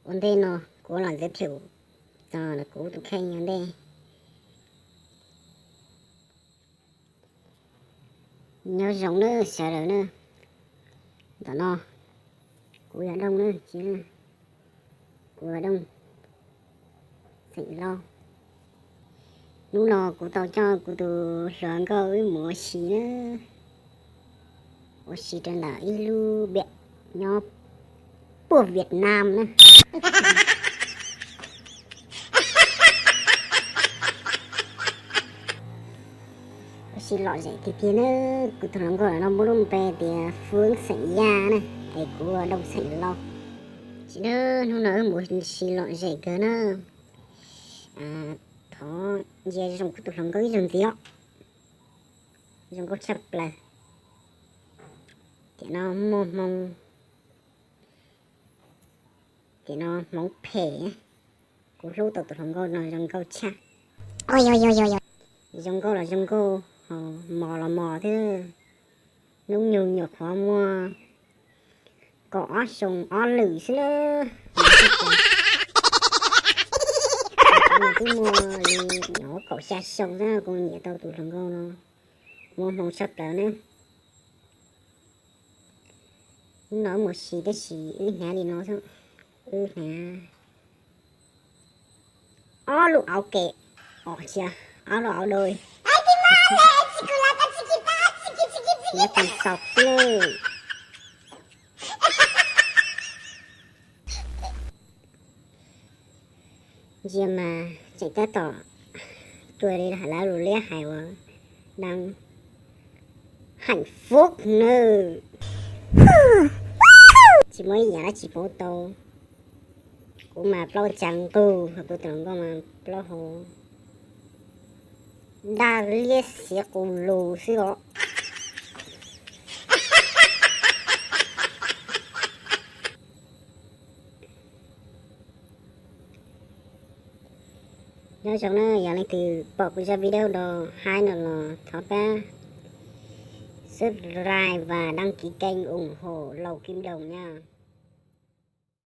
Ua ntej no kuv los giới thiệu txog kuv tus kheej ua ntej. Nyob zoo nawb sawv daws nawb. Ntawm no kuv yog Dooj nawb, kuv yog Dooj xeem Lauj. Hnub no kuv tau coj kuv tus hluas nkauj wb mus ua si nawb. Ua si rau ntawm ib lub npiam nyob puag Việt Nam na. Ua si lom zem tiag tiag na. Kuv tus hluas nkauj no muaj lub npe tias Fwv xeem Yaj na, es kuv Dooj xeem Lauj. Tsis na, hnub no wb mus si lom zem kawg na. Thov ntsia zoo kuv tus hluas nkauj ib zaug ntxiv os. Zoo nkauj tshaj plaws. Tiam no muaj hmoo, tiam no hmoov phem. Kuv hlub tau tus hluas nkauj no zoo nkauj tshaj. Zoo nkauj los zoo nkauj, mos los mos thiab. Hnub nyoog nyuam qhuav muaj kaum ob xyoo ob lwm xwb na. Twb muaj li nyuam kaum xya xyoo xwb kuv nyiam tau tus hluas nkauj no. Muaj hmoo tshaj plaws na. Hnub no wb mus si tab sis wb hnav li no xwb. Wb hnav ob lub auv kem, os, tsis, ob lub auv đôi. Hnav tus xaus xwb. Ntsia mas tseem tab tom cuag li lawv lus liab hais uas đang hạnh phúc nawb. Tsis muaj ib yam dab tsi pauv tau. Kuv mas plaub cav nqug, ho kuv tus hluas nkauj mas plaub hau daj liab xiav qus lus xwb os. Nyob zoo na, yog leej twg pom kuv zaj video do haib no los thov pab subscribe và đăng ký kênh ủng hộ Laus Kim Đồng nha.